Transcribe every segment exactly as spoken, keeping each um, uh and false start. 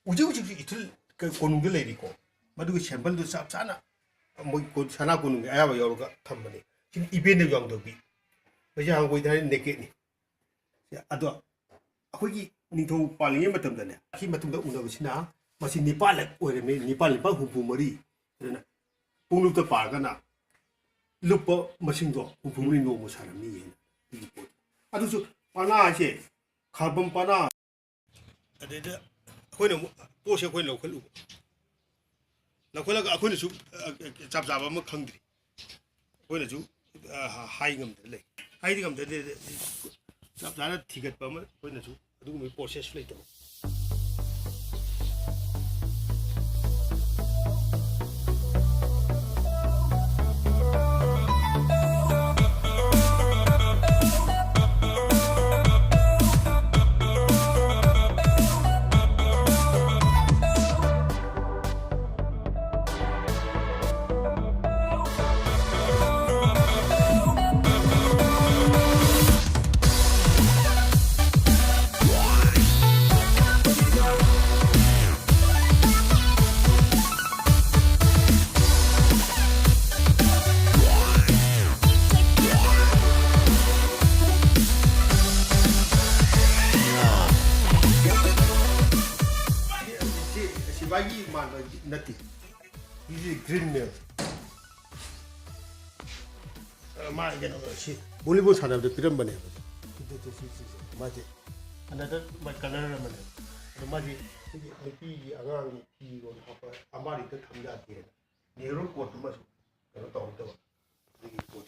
ꯍꯧꯖꯤꯛ ꯍꯧꯖꯤꯛꯁꯨ ꯏꯊꯤꯜ ꯀ-, ꯀꯣꯅꯨꯡꯗ ꯂꯩꯔꯤꯀꯣ꯫ ꯃꯗꯨꯒꯤ sample ꯗꯨ ꯆꯞ ꯆꯥꯅ ꯃꯣꯏ ꯀꯣ-, ꯁꯅꯥ ꯀꯣꯅꯨꯡꯒꯤ ꯑꯌꯥꯕ ꯌꯥꯎꯔꯒ ꯊꯝꯕꯅꯤ꯫ ꯁꯤꯗꯤ ꯏꯕꯦꯟꯗ ꯌꯥꯎꯗꯕꯤ꯫ ꯃꯁꯤ ꯍꯥꯡꯒꯣꯏꯗ ꯍꯥꯏꯔꯗꯤ naked ꯅꯤ꯫ ꯁꯤ, ꯑꯗꯣ ꯑꯩꯈꯣꯏꯒꯤ ꯅꯤꯡꯊꯧ ꯄꯥꯜꯂꯤꯉꯩ ꯃꯇꯝꯗꯅꯦ, ꯁꯤ ꯃꯇꯨꯡꯗ ꯎꯅꯕꯁꯤꯅ ꯃꯁꯤ ꯅꯤꯄꯥꯜꯂꯛ ꯑꯣꯏꯔꯝꯃꯤ, ꯅꯤꯄꯥꯜ ꯅꯤꯄꯥꯜ ꯍꯨꯝꯐꯨ ꯃꯔꯤ꯫ ꯑꯗꯨꯅ ꯄꯨꯡꯂꯨꯞꯇ ꯄꯥꯔꯒꯅ ꯂꯨꯞꯄ ꯃꯁꯤꯡꯗꯣ ꯍꯨꯝꯐꯨ ꯃꯔꯤ ꯅꯣꯡꯃ ꯁꯥꯔꯝꯃꯤ ꯍꯥꯏꯅ꯫ ꯑꯗꯨꯒꯤ ꯄꯣꯠ꯫ ꯑꯗꯨꯁꯨ ꯄꯅꯥ ꯍꯥꯏꯁꯦ, ꯈꯥꯕꯝ ꯄꯅꯥ꯫ ꯑꯗꯩꯗ ꯑꯩꯈꯣꯏꯅ ꯑꯃꯨꯛ ꯄꯣꯠꯁꯦ ꯑꯩꯈꯣꯏꯅ ꯂꯧꯈꯠꯂꯨꯕ꯫ ꯂꯧꯈꯠꯂꯒ ꯑꯩꯈꯣꯏꯅꯁꯨ, ꯑ, ꯆꯞ ꯆꯥꯕ ꯑꯃ ꯈꯪꯗ꯭ꯔꯤ꯫ ꯑꯩꯈꯣꯏꯅꯁꯨ, ꯑ, ꯍꯥꯏ ꯉꯝꯗꯅ ꯂꯩ꯫ ꯍꯥꯏꯗꯤ ꯉꯝꯗꯅ ꯆꯞ ꯆꯥꯅ ꯊꯤꯒꯠꯄ ꯑꯃ ꯑꯩꯈꯣꯏꯅꯁꯨ ꯑꯗꯨꯒꯨꯝꯕꯒꯤ process ꯁꯨ ꯂꯩꯇꯕ꯫ ꯁꯤ ꯁꯤꯐꯥꯏꯒꯤ ꯃꯥꯟꯕ ꯅꯠꯇꯦ꯫ ꯁꯤꯁꯦ green ꯅꯦꯕ꯫ ꯑ, ꯃꯥ ꯀꯩꯅꯣ, ꯁꯤ volleyball ꯁꯥꯟꯅꯕꯗ ꯄꯤꯔꯝꯕꯅꯦꯕ꯫ ꯁꯤ, ꯁꯤ, ꯁꯤ, ꯁꯤ, ꯁꯤ꯫ ꯃꯥꯁꯦ another ꯃꯥ colour ꯑꯃꯅꯦꯕ꯫ ꯑꯗꯣ ꯃꯥꯁꯦ ꯁꯤꯒꯤ ꯅꯨꯄꯤꯒꯤ ꯑꯉꯥꯡꯒꯤ ꯐꯤꯔꯣꯜ ꯍꯥꯞꯄ ꯑꯃꯥꯔꯤꯗ ꯊꯝ ꯌꯥꯗꯦꯅ ꯅꯦꯍꯔꯨ ꯀꯣꯠꯇꯨꯃꯁꯨ ꯀꯩꯅꯣ ꯇꯧꯍꯧꯗꯕ꯫ ꯑꯗꯨꯒꯤ ꯄꯣꯠ꯫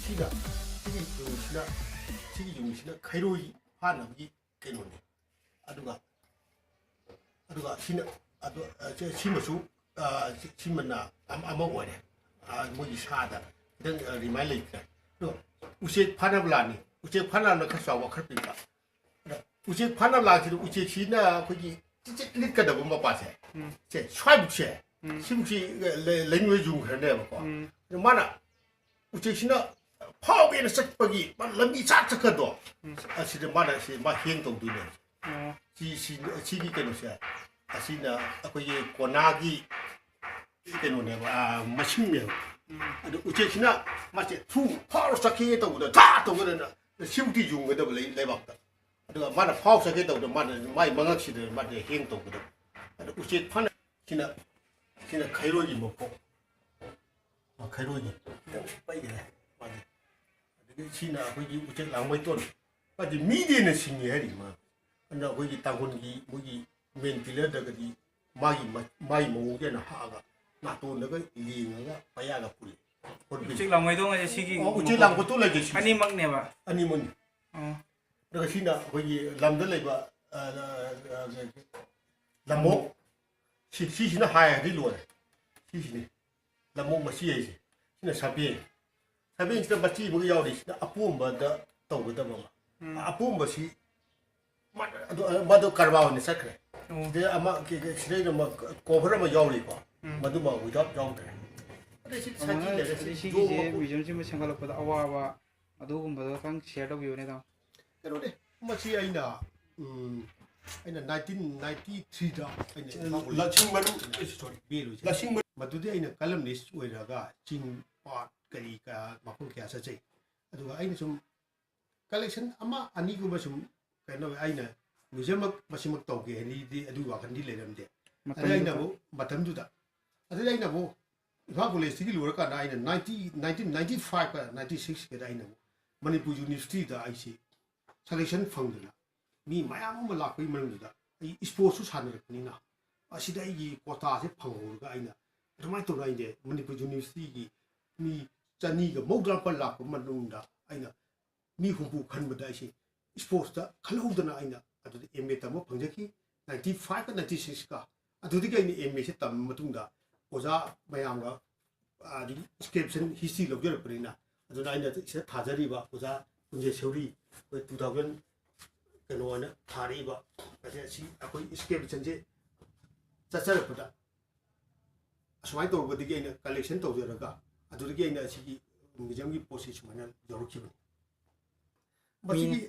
ꯁꯤꯅ, ꯁꯤꯒꯤ ꯌꯨꯝꯁꯤꯅ, ꯁꯤꯒꯤ ꯌꯨꯝꯁꯤꯅ ꯈꯩꯔꯣꯏ ꯐꯥꯅꯕꯒꯤ ꯀꯩꯅꯣꯅꯤ꯫ ꯑꯗꯨꯒ, ꯑꯗꯨꯒ ꯁꯤꯅ, ꯑꯗꯨ, ꯑ, ꯁꯤ-, ꯁꯤꯃꯁꯨ, ꯑ, ꯁꯤ-, ꯁꯤꯃꯅ ꯑꯃ, ꯑꯃ ꯑꯣꯏꯔꯦ꯫ ꯑ, ꯃꯣꯏꯒꯤ ꯁꯥꯗ ꯈꯤꯇꯪ, ꯑ, ꯔꯤꯃꯥꯏꯟ ꯂꯩꯇ꯭ꯔꯦ꯫ ꯑꯗꯣ ꯎꯆꯦꯛ ꯐꯥꯅꯕ ꯂꯥꯟꯅꯤ꯫ ꯎꯆꯦꯛ ꯐꯥꯅꯕꯅ ꯈꯔ ꯆꯥꯎꯕ, ꯈꯔ ꯄꯤꯛꯄ꯫ ꯑꯗ ꯎꯆꯦꯛ ꯐꯥꯅꯕ ꯂꯥꯟꯁꯤꯗ ꯎꯆꯦꯛꯁꯤꯅ ꯑꯩꯈꯣꯏꯒꯤ ꯆꯤꯆꯤꯠ ꯂꯤꯠꯀꯗꯕ ꯃꯄꯥꯁꯦ, ꯎꯝ꯫ ꯁꯦ, ꯁ꯭ꯋꯥꯏꯃꯨꯛꯁꯦ, ꯎꯝ꯫ ꯁꯤꯃꯨꯛꯁꯤ ꯂꯩ-, ꯂꯩꯉꯣꯏ ꯌꯨꯡꯈ꯭ꯔꯅꯦꯕꯀꯣ꯫ ꯎꯝ꯫ ꯑꯗꯣ ꯃꯥꯅ ꯎꯆꯦꯛꯁꯤꯅ ꯐꯥꯎꯒꯦꯅ ꯆꯠꯄꯒꯤ ꯃꯥ ꯂꯝꯕꯤ ꯆꯥꯛ ꯆꯠꯀꯗꯣ, ꯎꯝ꯫ ꯑꯁꯤꯗ ꯃꯥꯅ ꯁꯤ ꯃꯥ ꯍꯦꯡ ꯇꯧꯗꯣꯏꯅꯦ꯫ ꯑꯣ꯫ ꯁꯤ, ꯁꯤ, ꯁꯤꯒꯤ ꯀꯩꯅꯣꯁꯦ, ꯑꯁꯤꯅ ꯑꯩꯈꯣꯏꯒꯤ ꯀꯣꯅꯥꯒꯤ ꯀꯩꯅꯣꯅꯦꯕ, ꯑꯥ, ꯃꯁꯤꯡꯅꯦꯕ꯫ ꯎꯝ꯫ ꯑꯗꯨ ꯎꯆꯦꯛꯁꯤꯅ ꯃꯥꯁꯦ ꯊꯨ ꯐꯥꯎꯔ ꯆꯠꯈꯤꯒꯦ ꯇꯧꯕꯗ ꯊꯥ ꯇꯧꯒꯗꯅ ꯁꯤꯃꯨꯛꯇꯤ ꯌꯨꯡꯒꯗꯕ ꯂꯩ, ꯂꯩꯕꯥꯛꯇ꯫ ꯑꯗꯨꯒ ꯃꯥꯅ ꯐꯥꯎ ꯆꯠꯀꯦ ꯇꯧꯕꯗ ꯃꯥꯅ ꯃꯥꯏ ꯃꯉꯛꯁꯤꯗ ꯃꯥꯁꯦ ꯍꯦꯡ ꯇꯧꯒꯗꯕ꯫ ꯑꯗꯨ ꯎꯆꯦꯛ ꯐꯥꯅ ꯁꯤꯅ, ꯁꯤꯅ ꯈꯩꯔꯣꯏꯒꯤ ꯃꯈꯣꯡ꯫ ꯑ, ꯈꯩꯔꯣꯏꯒꯤ ꯄꯩꯒꯔꯦ ꯃꯥꯗꯤ꯫ ꯑꯗꯒꯤ ꯁꯤꯅ ꯑꯩꯈꯣꯏꯒꯤ ꯎꯆꯦꯛ ꯂꯥꯡꯃꯩꯇꯣꯟ꯫ ꯃꯥꯗꯤ ꯃꯤꯗꯤ ꯍꯦꯟꯅ ꯁꯤꯡꯉꯤ ꯍꯥꯏꯔꯤ ꯃꯥ꯫ ꯑꯗꯨꯅ ꯑꯩꯈꯣꯏꯒꯤ ꯇꯥꯡꯈꯨꯜꯒꯤ ꯃꯣꯏꯒꯤ ꯃꯦꯟ ꯄꯤꯂꯔꯗꯒꯗꯤ ꯃꯥꯒꯤ ꯃ-, ꯃꯥꯒꯤ ꯃꯑꯣꯡꯁꯦ ꯍꯦꯟꯅ ꯍꯛꯑꯒ ꯅꯥꯇꯣꯟꯗꯒ ꯂꯦꯡꯉꯒ ꯄꯌꯥꯒ ꯄꯨꯜꯂꯤ꯫ ꯎꯆꯦꯛ ꯂꯥꯡꯃꯩꯗꯣꯟ ꯍꯥꯏꯁꯦ ꯁꯤꯒꯤ ꯑꯣ, ꯎꯆꯦꯛ ꯃꯈꯣꯡ ꯂꯥꯡꯃꯩꯇꯣꯟ ꯍꯥꯏꯁꯦ ꯁꯤ ꯑꯅꯤꯃꯛꯅꯦꯕ? ꯑꯅꯤꯃꯛꯅꯤ꯫ ꯑꯣ꯫ ꯑꯗꯨꯒ ꯁꯤꯅ ꯑꯩꯈꯣꯏꯒꯤ ꯂꯝꯗ ꯂꯩꯕ, ꯑ, ꯑ, ꯑ, ꯂꯝꯃꯣꯛ꯫ ꯁꯤ, ꯁꯤꯁꯤꯅ ꯍꯥꯏꯔꯗꯤ ꯂꯣꯏꯔꯦ꯫ ꯁꯤꯁꯤꯅꯤ꯫ ꯂꯝꯃꯣꯛ ꯃꯆꯤ ꯍꯥꯏꯁꯦ꯫ ꯁꯤꯅ ꯁꯥꯕꯦꯟ꯫ ꯁꯥꯕꯦꯟꯁꯤꯗ ꯃꯆꯤ ꯑꯃꯒ ꯌꯥꯎꯔꯤ꯫ ꯁꯤꯅ ꯑꯄꯣꯝꯕꯗ ꯇꯧꯒꯗꯕ ꯑꯃ꯫ ꯎꯝ꯫ ꯑꯄꯣꯝꯕꯁꯤ ꯃꯥ-, ꯑꯗꯨ, ꯑ, ꯃꯥꯗꯣ ꯀꯔꯕꯥꯔ ꯑꯣꯏꯅ ꯆꯠꯈ꯭ꯔꯦ꯫ ꯑꯣ꯫ ꯁꯤꯗ ꯑꯃ, ꯀ-, ꯀ-, ꯁꯤꯗꯩꯗ ꯑꯃ ꯀꯣꯚꯔ ꯑꯃ ꯌꯥꯎꯔꯤꯀꯣ꯫ ꯎꯝ꯫ ꯃꯗꯨꯃ without ꯌꯥꯎꯗ꯭ꯔꯦ꯫ ꯑꯗꯩ ꯁꯤ ꯑꯗꯨꯃꯥꯏꯅ ꯁꯟꯊꯤ ꯂꯩꯔꯦ, ꯁꯤ ꯑꯗꯩ ꯁꯤꯒꯤꯁꯦ ꯌꯣꯝꯕ ꯈꯣꯠꯄ꯫ Museum ꯁꯤꯃ ꯁꯦꯝꯒꯠꯂꯛꯄꯗ ꯑꯋꯥꯕ ꯑꯗꯨꯒꯨꯝꯕꯗꯣ ꯈꯤꯇꯪ share ꯇꯧꯕꯤꯌꯨꯅꯦ, ꯇꯥꯃꯣ꯫ ꯀꯩꯅꯣꯅꯦ, ꯃꯁꯤ ꯑꯩꯅ, ꯎꯝ, ꯑꯩꯅ nineteen ninety-three ꯗ ꯑꯩꯅ ꯏꯝꯐꯥꯜ ꯀꯣꯂꯦꯖ ꯂꯁꯤꯡ ꯃꯔꯨ, ꯑꯩꯅ, sorry, ꯕꯤ ꯑꯦ ꯂꯣꯏꯁꯤꯜꯂꯦ꯫ ꯂꯁꯤꯡ ꯃꯔꯨ꯫ ꯃꯗꯨꯗꯤ ꯑꯩꯅ columnist ꯑꯣꯏꯔꯒ ꯆꯤꯡ ꯄꯥꯠ ꯀꯔꯤ ꯀꯔꯥ ꯃꯐꯝ ꯀꯌꯥ ꯆꯠꯆꯩ꯫ ꯑꯗꯨꯒ ꯑꯩꯅ ꯁꯨꯝ collection ꯑꯃ ꯑꯅꯤꯒꯨꯝꯕ ꯁꯨꯝ, ꯀꯩꯅꯣ, ꯑꯩꯅ museum ꯃꯛ ꯃꯁꯤꯃꯛ ꯇꯧꯒꯦ ꯍꯥꯏꯅꯗꯤ ꯑꯗꯨꯒꯤ ꯋꯥꯈꯜꯗꯤ ꯂꯩꯔꯝꯗꯦ꯫ ꯑꯗ ꯑꯩꯅ ꯃꯇꯝꯗꯨꯗ? ꯑꯃꯨꯛ ꯃꯇꯝꯗꯨꯗ, ꯑꯗꯨꯗ ꯑꯩꯅ ꯑꯃꯨꯛ ꯏꯝꯐꯥꯜ ꯀꯣꯂꯦꯖꯇꯒꯤ ꯂꯣꯏꯔꯀꯥꯟꯗ ꯑꯩꯅ ninety, nineteen ninety-five ꯀ ninety-six ꯀꯗ ꯑꯩꯅ ꯑꯃꯨꯛ ꯃꯅꯤꯄꯨꯔ ꯌꯨꯅꯤꯚꯔꯁꯤꯇꯤꯗ ꯑꯩꯁꯤ selection ꯐꯪꯗꯅ ꯃꯤ ꯃꯌꯥꯝ ꯑꯃ ꯂꯥꯛꯄꯒꯤ ꯃꯔꯝꯗꯨꯗ ꯑꯩ sports ꯁꯨ ꯁꯥꯟꯅꯔꯛꯄꯅꯤꯅ ꯑꯁꯤꯗ ꯑꯩꯒꯤ quota ꯁꯦ ꯐꯪꯍꯧꯔꯒ ꯑꯩꯅ ꯑꯗꯨꯃꯥꯏꯅ ꯇꯧꯅ ꯑꯩꯁꯦ ꯃꯅꯤꯄꯨꯔ ꯌꯨꯅꯤꯚꯔꯁꯤꯇꯤꯒꯤ ꯃꯤ ꯆꯅꯤꯒ ꯃꯧꯗ꯭ꯔꯥ ꯃꯥꯄꯟ ꯂꯥꯛꯄ ꯃꯅꯨꯡꯗ ꯑꯩꯅ ꯃꯤ ꯍꯨꯝꯐꯨ ꯈꯟꯕꯗ ꯑꯩꯁꯤ ꯏꯁꯄꯣꯔꯠꯁꯇ ꯈꯜꯍꯧꯗꯅ ꯑꯩꯅ ꯑꯗꯨꯗ ꯑꯦꯝ ꯑꯦ ꯇꯝꯕ ꯐꯪꯖꯈꯤ꯫ ꯅꯥꯏꯟꯇꯤ ꯐꯥꯏꯚꯀ ꯅꯥꯏꯟꯇꯤ ꯁꯤꯛꯁꯀ ꯑꯗꯨꯗꯒꯤ ꯑꯩꯅ ꯑꯦꯝ ꯑꯦꯁꯤ ꯇꯝꯕ ꯃꯇꯨꯡꯗ ꯑꯣꯖꯥ ꯃꯌꯥꯝꯒ, ꯑꯗꯒꯤ ꯏꯁꯀꯦꯞꯁꯟ ꯍꯤꯁꯇ꯭ꯔꯤ ꯂꯧꯖꯔꯛꯄꯅꯤꯅ, ꯑꯗꯨꯅ ꯑꯩꯅ ꯁꯤꯗ ꯊꯥꯖꯔꯤꯕ ꯑꯣꯖꯥ ꯀꯨꯟꯖꯦꯁꯣꯔꯤ, ꯑꯩꯈꯣꯏ ꯇꯨ ꯊꯥꯎꯖꯟ ꯀꯩꯅꯣ ꯑꯣꯏꯅ ꯊꯥꯔꯛꯏꯕ ꯑꯁꯦ, ꯑꯁꯤ ꯑꯩꯈꯣꯏ ꯏꯁꯀꯦꯞꯁꯟꯁꯦ ꯆꯠꯆꯔꯛꯄꯗ ꯑꯁꯨꯃꯥꯏꯅ ꯇꯧꯔꯨꯕꯗꯒꯤ ꯑꯩꯅ ꯀꯂꯦꯛꯁꯟ ꯇꯧꯖꯔꯒ ꯑꯗꯨꯗꯒꯤ ꯑꯩꯅ ꯑꯁꯤꯒꯤ ꯃ꯭ꯌꯨꯖꯤꯌꯝꯒꯤ ꯄꯣꯠꯁꯤ ꯁꯨꯃꯥꯏꯅ ꯌꯧꯔꯛꯈꯤꯕꯅꯤ꯫ ꯃꯁꯤꯒꯤ,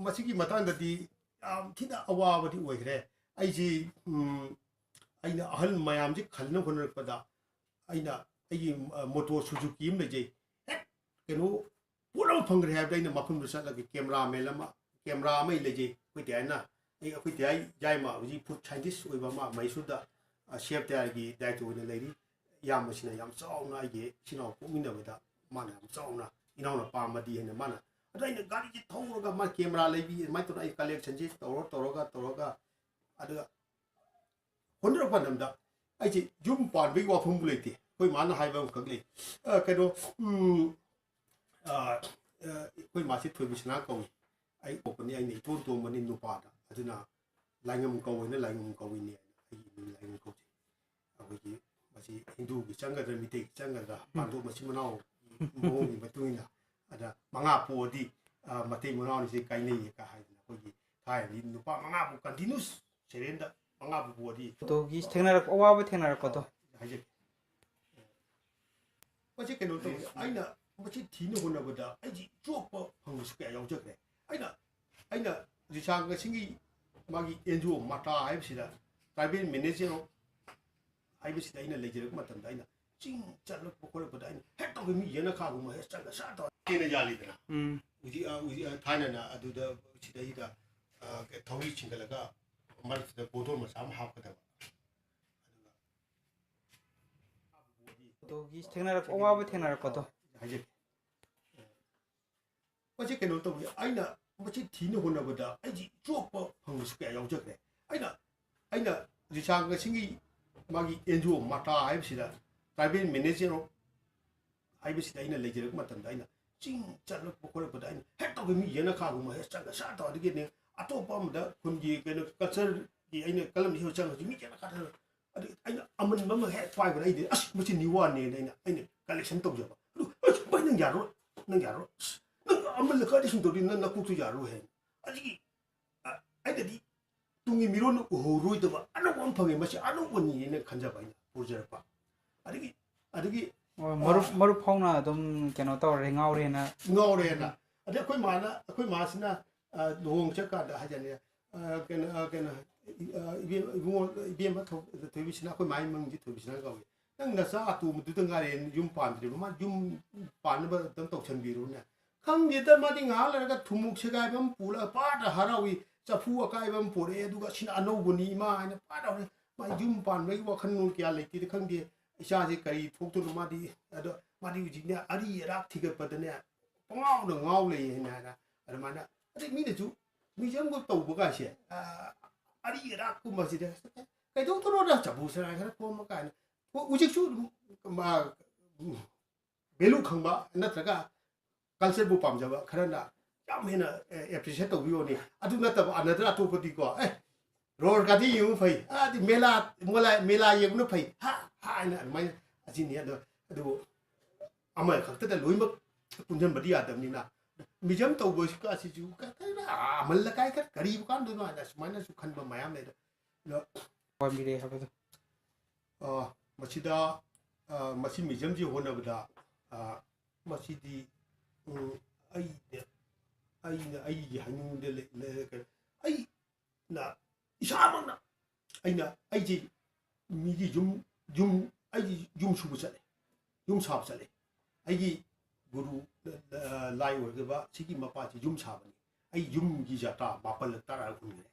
ꯃꯁꯤꯒꯤ ꯃꯇꯥꯡꯗꯗꯤ ꯌꯥꯝ ꯊꯤꯅ ꯑꯋꯥꯕꯗꯤ ꯑꯣꯏꯈ꯭ꯔꯦ꯫ ꯑꯩꯁꯤ, ꯎꯝ, ꯑꯩꯅ ꯑꯍꯜ ꯃꯌꯥꯝꯁꯤ ꯈꯟꯅ ꯍꯣꯠꯅꯔꯛꯄꯗ ꯑꯩꯅ ꯑꯩꯒꯤ, ꯑ, ꯃꯣꯇꯣ ꯁꯨꯖꯨꯀꯤ ꯑꯃ ꯂꯩꯖꯩ꯫ ꯍꯦꯛ ꯀꯩꯅꯣ ꯄꯣꯠ ꯑꯃ ꯐꯪꯈ꯭ꯔꯦ ꯍꯥꯏꯕꯗ ꯑꯩꯅ ꯃꯐꯝꯗꯨ ꯆꯠꯂꯒ ꯀꯦꯃꯦꯔꯥꯃꯦꯟ ꯑꯃ, ꯀꯦꯃꯦꯔꯥ ꯑꯃ ꯂꯩꯖꯩ꯫ ꯑꯩꯈꯣꯏ ꯇꯌꯥꯏꯅ, ꯑꯩ, ꯑꯩꯈꯣꯏ ꯇꯌꯥꯏ ꯌꯥꯏꯃ ꯍꯧꯖꯤꯛ ꯐꯨꯗ ꯁꯥꯏꯟꯇꯤꯁ ꯑꯣꯏꯕ ꯑꯃ ꯃꯩꯁꯨꯔꯗ, ꯑ, ꯁꯦꯞ ꯇꯌꯥꯔꯒꯤ ꯗꯥꯏꯔꯦꯛꯇꯔ ꯑꯣꯏꯅ ꯂꯩꯔꯤ꯫ ꯏꯌꯥꯝꯕꯁꯤꯅ ꯌꯥꯝ ꯆꯥꯎꯅ ꯑꯩꯒꯤ ꯏꯆꯤꯟ ꯏꯅꯥꯎ ꯄꯣꯛꯃꯤꯟꯅꯕꯗ ꯃꯥꯅ ꯌꯥꯝ ꯆꯥꯎꯅ ꯏꯅꯥꯎꯅ ꯄꯥꯝꯃꯗꯤ ꯍꯥꯏꯅ ꯃꯥꯅ, ꯑꯗꯣ ꯑꯩꯅ ꯒꯥꯔꯤꯁꯦ ꯊꯧꯔꯒ ꯃꯥ ꯀꯦꯃꯦꯔꯥ ꯂꯩꯕꯤ ꯑꯗꯨꯃꯥꯏꯅ ꯇꯧꯗꯅ ꯑꯩ ꯀꯂꯦꯛꯁꯟꯁꯦ ꯇꯧꯔ ꯇꯧꯔꯒ ꯇꯧꯔꯒ ꯑꯗꯨꯒ ꯍꯣꯠꯅꯔꯛꯄ ꯃꯇꯝꯗ ꯑꯩꯁꯦ ꯌꯨꯝ ꯄꯥꯟꯕꯒꯤ ꯋꯥꯐꯝꯕꯨ ꯂꯩꯇꯦ꯫ ꯑꯩꯈꯣꯏ ꯃꯥꯅ ꯍꯥꯏꯕ ꯑꯃꯈꯛ ꯂꯩ꯫ ꯑ, ꯀꯩꯅꯣ, ꯎꯝ, ꯑ, ꯑ, ꯑꯩꯈꯣꯏ ꯃꯥꯁꯤ ꯊꯣꯏꯕꯤꯁꯅꯥ ꯀꯧꯏ꯫ ꯑꯩ ꯄꯣꯛꯄꯅꯤ, ꯑꯩꯅ ꯏꯇꯣꯟ ꯇꯣꯟꯕꯅꯤ ꯅꯨꯄꯥꯗ꯫ ꯑꯗꯨꯅ ꯂꯥꯏꯉꯝ ꯀꯧꯏꯅ ꯂꯥꯏꯉꯝ ꯀꯧꯏꯅꯦ꯫ ꯑꯩꯒꯤ ꯃꯤꯡ ꯂꯥꯏꯉꯝ ꯀꯧꯖꯩ꯫ ꯑꯩꯈꯣꯏꯒꯤ ꯃꯁꯤ ꯍꯤꯟꯗꯨꯒꯤ ꯆꯪꯒꯗ꯭ꯔꯥ, ꯃꯤꯇꯩꯒꯤ ꯆꯪꯒꯗ꯭ꯔꯥ, ꯎꯝ꯫ ꯄꯥꯟꯗꯣꯞ ꯃꯆꯤꯟ ꯃꯅꯥꯎ ꯃꯑꯣꯡꯒꯤ ꯃꯇꯨꯡ ꯏꯟꯅ, ꯑꯗ ꯃꯉꯥ ꯄꯣꯛꯑꯗꯤ, ꯑ, ꯃꯇꯩ ꯃꯅꯥꯎꯅꯤꯁꯦ ꯀꯥꯏꯅꯩꯌꯦ ꯀ ꯍꯥꯏꯗꯅ, ꯑꯩꯈꯣꯏꯒꯤ ꯊꯥꯏꯅꯗꯤ ꯅꯨꯄꯥ ꯃꯉꯥꯕꯨ continuous serialꯗ ꯃꯉꯥꯕꯨ ꯄꯣꯛꯑꯗꯤ ꯑꯗꯨꯒꯤ ꯊꯦꯡꯅꯔꯛ-, ꯑꯋꯥꯕ ꯊꯦꯡꯅꯔꯛꯄꯗꯣ꯫ ꯍꯥꯏꯖꯒꯦ꯫ ꯃꯁꯤ ꯀꯩꯅꯣ ꯇꯧꯋꯤ, ꯑꯩꯅ ꯃꯁꯤ ꯊꯤꯅ ꯍꯣꯠꯅꯕꯗ ꯑꯩꯁꯤ ꯆꯣꯞꯄ ꯐꯪꯕꯁꯨ ꯀꯌꯥ ꯌꯥꯎꯖꯈ꯭ꯔꯦ꯫ ꯑꯩꯅ, ꯑꯩꯅ ꯔꯤꯆꯥꯔꯗ ꯉꯁꯤꯒꯤ ꯃꯥꯒꯤ ꯑꯦꯟ ꯖꯤ ꯑꯣ ꯃꯇꯥ ꯍꯥꯏꯕꯁꯤꯗ, ꯇ꯭ꯔꯥꯏꯕꯦꯜ ꯃꯦꯅꯦꯖꯔ ꯍꯥꯏꯕꯁꯤꯗ ꯑꯩꯅ ꯂꯩꯖꯔꯛꯄ ꯃꯇꯝꯗ, ꯑꯩꯅ ꯆꯤꯡ ꯆꯠꯂꯛꯄ ꯈꯣꯠꯂꯛꯄꯗ ꯑꯩꯅ ꯍꯦꯛ ꯇꯧꯒꯦ ꯃꯤ ꯌꯦꯅꯈꯥꯒꯨꯝꯕ ꯍꯦꯛ ꯆꯪꯉ ꯁꯠ ꯇꯧꯔ ꯀꯦꯅ ꯌꯥꯜꯂꯤꯗꯅ꯫ ꯎꯝ꯫ ꯍꯧꯖꯤꯛ, ꯑ, ꯍꯧꯖꯤꯛ, ꯑ, ꯊꯥꯏꯅꯅ ꯑꯗꯨꯗ ꯁꯤꯗꯩꯗ, ꯑ, ꯊꯧꯔꯤ ꯆꯤꯡꯈꯠꯂꯒ ꯃꯔꯛꯁꯤꯗ ꯒꯣꯗꯣꯟ ꯃꯆꯥ ꯑꯃ ꯍꯥꯞꯀꯗꯕ꯫ ꯑꯗꯨꯒ ꯑꯗꯨꯒꯤ ꯊꯦꯡꯅꯔꯛꯄ, ꯑꯋꯥꯕ ꯊꯦꯡꯅꯔꯛꯄꯗꯣ꯫ ꯍꯥꯏꯖꯒꯦ꯫ ꯃꯁꯤ ꯀꯩꯅꯣ ꯇꯧꯕꯅꯤ, ꯑꯩꯅ ꯃꯁꯤ ꯊꯤꯅ ꯍꯣꯠꯅꯕꯗ ꯑꯩꯁꯤ ꯆꯣꯞꯄ ꯐꯪꯕꯁꯨ ꯀꯌꯥ ꯌꯥꯎꯖꯈ꯭ꯔꯦ꯫ ꯑꯩꯅ, ꯑꯩꯅ ꯔꯤꯆꯥꯔꯗ ꯉꯁꯤꯒꯤ ꯃꯥꯒꯤ ꯑꯦꯟ ꯖꯤ ꯑꯣ ꯃꯇꯥ ꯍꯥꯏꯕꯁꯤꯗ, ꯇ꯭ꯔꯥꯏꯕꯦꯜ ꯃꯦꯅꯦꯖꯔ ꯑꯣꯐ ꯍꯥꯏꯕꯁꯤꯗ ꯑꯩꯅ ꯂꯩꯖꯔꯛꯄ ꯃꯇꯝꯗ ꯑꯩꯅ ꯆꯤꯡ ꯆꯠꯂꯛꯄ ꯈꯣꯠꯂꯛꯄꯗ ꯑꯩꯅ ꯍꯦꯛ ꯇꯧꯒꯦ ꯃꯤ ꯌꯦꯅꯈꯥꯒꯨꯝꯕ ꯍꯦꯛ ꯆꯪꯉ ꯁꯠ ꯇꯧ꯫ ꯑꯗꯒꯤꯅꯦ ꯑꯇꯣꯞꯄ ꯑꯃꯗ ꯈꯨꯟꯒꯤ ꯀꯩꯅꯣ ꯀꯜꯆꯔꯒꯤ ꯑꯩꯅ ꯀꯂꯝ ꯏꯁꯩ ꯆꯪꯉꯁꯨ ꯃꯤ ꯌꯦꯅꯈꯥꯗ ꯑꯗꯩ ꯑꯩꯅ ꯑꯃꯟꯕ ꯑꯃ ꯍꯦꯛ ꯄꯥꯏꯕꯗ ꯑꯩꯗꯤ ꯑꯁ ꯃꯁꯤ ꯅꯤꯋꯥꯅꯦꯅ ꯑꯩꯅ ꯑꯩꯅ ꯀꯂꯦꯛꯁꯟ ꯇꯧꯖꯕ꯫ ꯑꯗꯨ ꯑꯁ ꯚꯥꯏ ꯅꯪ ꯌꯥꯔꯣꯏ, ꯅꯪ ꯌꯥꯔꯣꯏ, ꯑꯁ ꯅꯪ ꯑꯃꯜꯂ ꯀꯥꯏꯗ ꯁꯨꯝ ꯇꯧꯔꯤ, ꯅꯪ ꯅꯀꯣꯛꯇꯨ ꯌꯥꯔꯣꯏ ꯍꯥꯏꯅ꯫ ꯑꯗꯒꯤ ꯑ, ꯑꯩꯅꯗꯤ ꯇꯨꯡꯒꯤ ꯃꯤꯔꯣꯟꯅ ꯎꯍꯧꯔꯣꯏꯗꯕ ꯑꯅꯧꯕ ꯑꯃ ꯐꯪꯉꯦ, ꯃꯁꯤ ꯑꯅꯧꯕꯅꯤꯅ ꯈꯟꯖꯕ ꯑꯩꯅ ꯄꯨꯖꯔꯛꯄ꯫ ꯑꯗꯒꯤ ꯑꯗꯒꯤ ꯑꯣ, ꯃꯔꯨꯞ ꯑ, ꯃꯔꯨꯞ ꯐꯥꯎꯅ ꯑꯗꯨꯝ ꯀꯩꯅꯣ ꯇꯧꯔꯦ, ꯉꯥꯎꯔꯦꯅ꯫ ꯉꯥꯎꯔꯦꯅ꯫ ꯑꯗꯩ ꯑꯩꯈꯣꯏ ꯃꯥꯅ ꯑꯩꯈꯣꯏ ꯃꯥꯁꯤꯅ ꯑ, ꯂꯨꯍꯣꯡ ꯆꯠꯀꯥꯟꯗ ꯍꯥꯏꯖꯅꯦ, ꯑ, ꯀꯩꯅꯣ ꯑ, ꯀꯩꯅꯣ ꯑ, ꯏꯕꯦꯝ- ꯏꯕꯨꯡꯉꯣ ꯏꯕꯦꯝꯃ ꯊꯣꯏꯕꯤꯁꯤꯅ, ꯑꯩꯈꯣꯏ ꯃꯥꯒꯤ ꯃꯃꯤꯡꯗꯤ ꯊꯣꯏꯕꯤꯁꯤꯅ ꯀꯧꯏ꯫ "ꯅꯪ ꯅꯆꯥ ꯑꯇꯣꯝꯕꯗꯨꯗ ꯉꯥꯏꯔꯦ ꯌꯨꯝ ꯄꯥꯟꯗ꯭ꯔꯤꯕ, ꯃꯥ ꯌꯨꯝ ꯄꯥꯟꯅꯕ ꯑꯗꯨꯝ ꯇꯧꯁꯟꯕꯤꯔꯨꯅꯦ"꯫ ꯈꯪꯗꯦꯗ, ꯃꯥꯗꯤ ꯉꯥꯏꯍꯥꯛ ꯂꯩꯔꯒ ꯊꯨꯝꯃꯣꯛ ꯁꯦꯒꯥꯏꯕ ꯑꯃ ꯄꯨꯔꯒ ꯄꯥꯗ ꯍꯔꯥꯎꯏ꯫ ꯆꯐꯨ ꯑꯀꯥꯏꯕ ꯑꯃ ꯄꯨꯔꯛꯑꯦ, ꯑꯗꯨꯒ "ꯑꯁꯤꯅ ꯑꯅꯧꯕꯅꯤ ꯏꯃꯥ" ꯍꯥꯏꯅ ꯄꯥꯗ ꯍꯔꯥꯎꯏ꯫ ꯃꯥ ꯌꯨꯝ ꯄꯥꯟꯕꯒꯤ ꯋꯥꯈꯜꯂꯣꯟ ꯀꯌꯥ ꯂꯩꯇꯦꯗ, ꯈꯪꯗꯦ ꯏꯆꯥꯁꯦ ꯀꯔꯤ ꯊꯣꯛꯇꯣꯏꯅꯣ꯫ ꯃꯥꯗꯤ ꯑꯗꯣ ꯃꯥꯗꯤ ꯍꯧꯖꯤꯛꯅꯦ ꯑꯔꯤ ꯑꯔꯥꯛ ꯊꯤꯒꯠꯄꯗꯅꯦ ꯄꯉꯥꯎꯗ ꯉꯥꯎ ꯂꯩ ꯍꯥꯏꯅ ꯍꯥꯏꯅ ꯑꯗꯨꯃꯥꯏꯅ꯫ ꯑꯗꯩ ꯃꯤꯅꯁꯨ ꯃ꯭ꯌꯨꯖꯤꯌꯝꯒ ꯇꯧꯕ ꯀꯥꯏꯁꯦ, ꯑ, ꯑꯔꯤ ꯑꯔꯥꯛꯀꯨꯝꯕꯁꯤꯗ "ꯀꯩꯗꯧꯗꯣꯏꯅꯣꯗ, ꯆꯐꯨ ꯁꯦꯒꯥꯏ ꯈꯔ ꯈꯣꯝꯃ" ꯀꯥꯏꯅ꯫ ꯍꯣꯏ, ꯍꯧꯖꯤꯛꯁꯨ ꯑꯗꯨꯝ ꯃꯥ, ꯎꯝ, ꯚꯦꯂꯨ ꯈꯪꯕ ꯅꯠꯇ꯭ꯔꯒ ꯀꯜꯆꯔꯕꯨ ꯄꯥꯝꯖꯕ ꯈꯔꯅ ꯌꯥꯝ ꯍꯦꯟꯅ, ꯑꯦ, ꯑꯦꯄ꯭ꯔꯤꯁꯤꯌꯦꯠ ꯇꯧꯕꯤꯌꯣꯅꯦ꯫ ꯑꯗꯨ ꯅꯠꯇꯕ ꯑꯅꯗ꯭ꯔ ꯑꯇꯣꯞꯄꯗꯤꯀꯣ, "ꯑꯦ, ꯔꯣꯔ ꯒꯥꯔꯗꯤ ꯌꯦꯡꯕ ꯐꯩ, ꯑꯗꯤ ꯃꯦꯂꯥ, ꯃꯣꯂꯥ-, ꯃꯦꯂꯥ ꯌꯦꯡꯕꯅ ꯐꯩ", ꯍꯥ, ꯍꯥ ꯍꯥꯏꯅ ꯑꯗꯨꯃꯥꯏꯅ ꯑꯁꯤꯅꯤ꯫ ꯑꯗꯣ, ꯑꯗꯨꯕꯨ ꯑꯃꯈꯛꯇꯗ ꯂꯣꯏꯅꯃꯛ ꯄꯨꯟꯁꯤꯟꯕꯗꯤ ꯌꯥꯗꯕꯅꯤꯅ, ꯃ꯭ꯌꯨꯖꯤꯌꯝ ꯇꯧꯕꯁꯤꯒ ꯑꯁꯤꯁꯨ ꯀ-, ꯀ-, ꯑꯃꯜ ꯂꯀꯥꯏ ꯈꯔ ꯀꯔꯤꯕꯨ ꯀꯥꯟꯗꯣꯏꯅꯣ ꯍꯥꯏꯅ ꯁꯨꯃꯥꯏꯅꯁꯨ ꯈꯟꯕ ꯃꯌꯥꯝ ꯂꯩ꯫ ꯑꯗꯣ, ꯄꯥꯝꯕꯤꯔꯦ ꯍꯥꯏꯕꯗꯣ꯫ ꯑ, ꯃꯁꯤꯗ, ꯑ, ꯃꯁꯤ ꯃ꯭ꯌꯨꯖꯤꯌꯝꯁꯤ ꯍꯣꯠꯅꯕꯗ, ꯑ, ꯃꯁꯤꯗꯤ, ꯎꯝ, ꯑꯩꯅ, ꯑꯩꯅ ꯑꯩꯒꯤ ꯍꯥꯏꯅꯤꯡꯕꯗ ꯂꯩ-, ꯂꯩ-, ꯀꯩꯅꯣ, ꯑꯩꯅ ꯏꯁꯥꯃꯛꯅ, ꯑꯩꯅ, ꯑꯩꯁꯤ ꯃꯤꯒꯤ ꯌꯨꯝ, ꯌꯨꯝ, ꯑꯩꯒꯤ ꯌꯨꯝ ꯁꯨꯕ ꯆꯠꯂꯦ, ꯌꯨꯝ ꯁꯥꯕ ꯆꯠꯂꯦ꯫ ꯑꯩꯒꯤ ꯒꯨꯔꯨ, ꯑ, ꯂꯥꯏ ꯑꯣꯏꯔꯒꯕ ꯁꯤꯒꯤ ꯃꯄꯥꯁꯤ ꯌꯨꯝ ꯁꯥꯕꯅꯤ꯫ ꯑꯩ ꯌꯨꯝꯒꯤ ꯖꯇ꯭ꯔꯥ ꯃꯥꯄꯜꯂꯛ ꯇꯔꯥꯔꯛ ꯍꯨꯟꯈ꯭ꯔꯦ꯫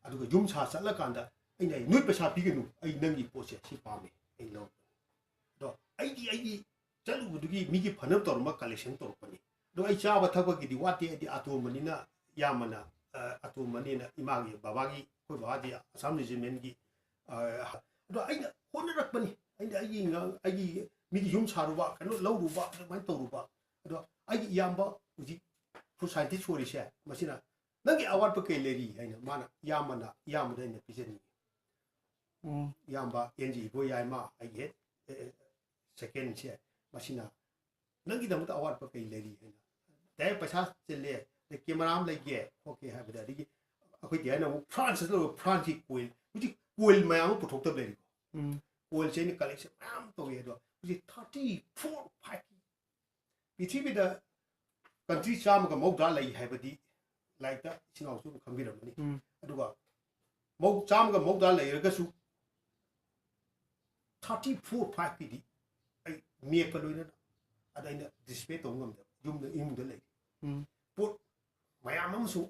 ꯑꯗꯨꯒ ꯌꯨꯝ ꯁꯥ ꯆꯠꯂꯀꯥꯟꯗ ꯑꯩꯅ "ꯅꯣꯏ ꯄꯩꯁꯥ ꯄꯤꯒꯅꯨ, ꯑꯩ ꯅꯪꯒꯤ ꯄꯣꯠꯁꯦ ꯁꯤ ꯄꯥꯝꯃꯦ, ꯑꯩ ꯂꯧꯔꯒꯦ"꯫ ꯑꯗꯣ ꯑꯩꯗꯤ ꯑꯩꯒꯤ ꯆꯠꯂꯨꯕꯗꯨꯒꯤ ꯃꯤꯒꯤ ꯐꯅꯕ ꯇꯧꯔꯝꯕ ꯀꯂꯦꯛꯁꯟ ꯇꯧꯔꯛꯄꯅꯤ꯫ ꯑꯗꯣ ꯑꯩ ꯆꯥꯕ ꯊꯛꯄꯒꯤꯗꯤ ꯋꯥꯠꯇꯦ, ꯑꯩꯗꯤ ꯑꯇꯣꯝꯕꯅꯤꯅ, ꯏꯌꯥꯝꯕꯅ, ꯑ, ꯑꯇꯣꯝꯕꯅꯤꯅ ꯏꯃꯥꯒꯤ, ꯕꯕꯥꯒꯤ, ꯑꯩꯈꯣꯏ ꯕꯕꯥꯗꯤ ꯑꯁꯥꯝ ꯔꯦꯖꯤꯃꯦꯟꯒꯤ, ꯑ, ꯑꯗꯣ ꯑꯩꯅ ꯍꯣꯠꯅꯔꯛꯄꯅꯤ꯫ ꯑꯩꯅ ꯑꯩꯒꯤ ꯉꯥꯡ-, ꯑꯩꯒꯤ ꯃꯤꯒꯤ ꯌꯨꯝ ꯁꯥꯔꯨꯕ, ꯀꯩꯅꯣ ꯂꯧꯔꯨꯕ, ꯑꯗꯨꯃꯥꯏꯅ ꯇꯧꯔꯨꯕ꯫ ꯑꯗꯣ ꯑꯩꯒꯤ ꯏꯌꯥꯝꯕ ꯍꯧꯖꯤꯛ food scientist ꯑꯣꯏꯔꯤꯁꯦ, ꯃꯁꯤꯅ "ꯅꯪꯒꯤ ꯑꯋꯥꯠꯄ ꯀꯩ ꯂꯩꯔꯤ?" ꯍꯥꯏꯅ ꯃꯥꯅ, ꯏꯌꯥꯝꯕꯅ, ꯏꯌꯥꯝꯕꯗ ꯑꯩꯅ ꯄꯤꯖꯅꯤꯡꯉꯤ꯫ ꯎꯝ ꯏꯌꯥꯝꯕ ꯑꯦꯟ ꯖꯤ ꯏꯕꯣꯌꯥꯏꯃ, ꯑꯩꯒꯤ ꯍꯦꯠ, ꯑꯦ, ꯑꯦ, second ꯁꯦ, ꯃꯁꯤꯅ "ꯅꯪꯒꯤꯗꯃꯛꯇ ꯑꯋꯥꯠꯄ ꯀꯩ ꯂꯩꯔꯤ?" ꯍꯥꯏꯅ꯫ ꯗꯥꯏꯔꯦꯛ ꯄꯩꯁꯥ ꯆꯤꯜꯂꯦ, ꯑꯗꯩ ꯀꯦꯃꯦꯔꯥ ꯑꯃ ꯂꯩꯒꯦ, ꯈꯣꯠꯀꯦ ꯍꯥꯏꯕꯗ, ꯑꯗꯒꯤ ꯑꯩꯈꯣꯏ ꯗꯤꯌꯥꯅ ꯑꯃꯨꯛ ꯐ꯭ꯔꯥꯟꯁꯇ ꯂꯧꯔꯒ ꯐ꯭ꯔꯥꯟꯁꯀꯤ ꯀꯣꯏꯜ, ꯍꯧꯖꯤꯛ ꯀꯣꯏꯜ ꯃꯌꯥꯝ ꯑꯃ ꯄꯨꯊꯣꯛꯇꯕ ꯂꯩꯔꯤꯀꯣ꯫ ꯎꯝ ꯀꯣꯏꯜꯁꯦ ꯑꯩꯅ ꯀꯂꯦꯛꯁꯟ ꯃꯌꯥꯝ ꯇꯧꯋꯦ, ꯑꯗꯣ ꯍꯧꯖꯤꯛ thirty four five ꯄ꯭ꯔꯤꯊꯤꯕꯤꯗ country ꯆꯥꯝꯃꯒ ꯃꯧꯗ꯭ꯔꯥ ꯂꯩ ꯍꯥꯏꯕꯗꯤ ꯂꯥꯏꯔꯤꯛꯇ ꯏꯆꯤꯟ ꯏꯅꯥꯎꯁꯨ ꯑꯗꯨꯝ ꯈꯪꯕꯤꯔꯝꯃꯅꯤ꯫ ꯎꯝ ꯑꯗꯨꯒ ꯃꯧ ꯆꯥꯝꯃꯒ ꯃꯧꯗ꯭ꯔꯥ ꯂꯩꯔꯒꯁꯨ thirty four five ꯀꯤꯗꯤ ꯑꯩ ꯃꯦꯞꯀ ꯂꯣꯏꯅꯅ ꯑꯗ ꯑꯩꯅ display ꯇꯧꯕ ꯉꯝꯗꯕ, ꯌꯨꯝꯗ, ꯏꯃꯨꯡꯗ ꯂꯩ꯫ ꯎꯝ ꯄꯣꯠ ꯃꯌꯥꯝ ꯑꯃꯁꯨ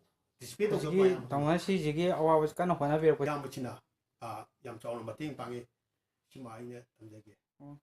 display ꯇꯧꯗꯕ ꯍꯧꯖꯤꯛꯀꯤ ꯃꯌꯥꯝ ꯑꯃ ꯇꯥꯃꯣꯅ ꯁꯤꯁꯤꯒꯤ ꯑꯋꯥꯕꯁꯤ ꯀꯟꯅ ꯍꯣꯠꯅꯕꯤꯔꯛꯄ꯫ ꯏꯌꯥꯝꯕꯁꯤꯅ, ꯑ, ꯌꯥꯝ ꯆꯥꯎꯅ ꯃꯇꯦꯡ ꯄꯥꯡꯉꯤ꯫ ꯁꯤꯃ ꯑꯩꯅ ꯊꯝꯖꯒꯦ꯫ ꯎꯝ꯫